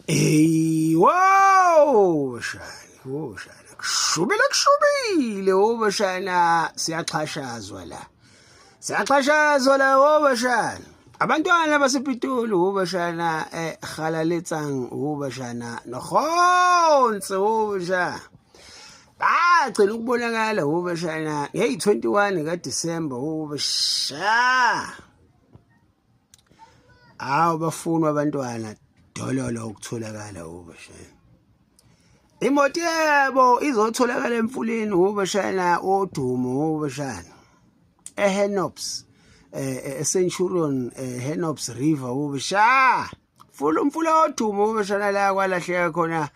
Hey, wow, shana, oh shana. Kushubile kushubile, oh shana, siyaxhashazwa la. Siyaxhashazwa la, oh shana. Abantwana basePitoli, oh shana, eh Kgalaletsang, oh shana, noGontse, oh shana. Bagcina ukubonakala, oh shana, ngey 21 kaDecember, oh shana. Hawu bafunwa abantwana dololo ukutholakala ubashayela. Imoto yebo izotholakala emfuleni ubashayela odumo ubashayela. EHenops eh eCenturion Henops River ubasha. Fula umfula odumo ubashayela la kwalahleka khona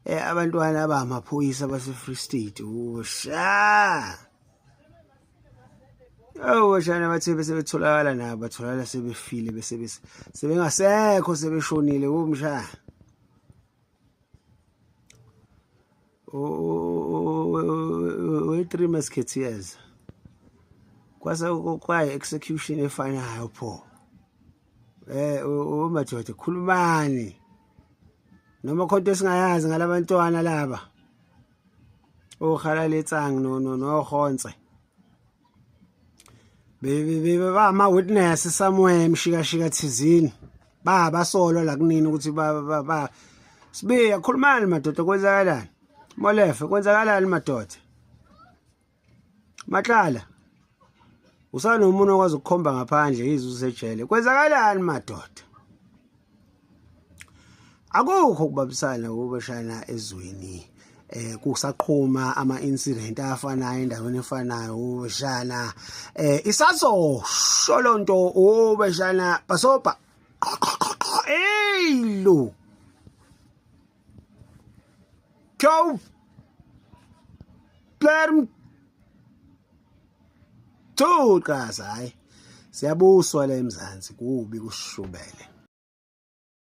abantwana abamaphoyisa base Free State ubasha. Awu bashana bathe bese betholakala nabo batholakala sebefile bese bese sebengasekho sebeshonile kumshana. We three musketeers. Kwase kwayi execution efanayo pho. Eh umadoda khulumani. Noma khonto esingayazi ngalabantwana laba. oHalaletsang no no noHontse bebe ba ama witness somewhere emshikashika thizini ba basolwa la kunini ukuthi ba ba ba sibiya khulumani madoda kwenzakalani molefe kwenzakalani madoda matlala usanomuntu okwazi ukukhomba ngaphandle yize usejele kwenzakalani madoda akukho ukubambisana ukubashana ezweni eh kusaqhuma ama incident afanayo endaweni efanayo ubeshana eh isazosho lonto ubeshana basoba hey lo Go Plerm Tukas hayi siyabuswa la eMzansi kubi kushubele.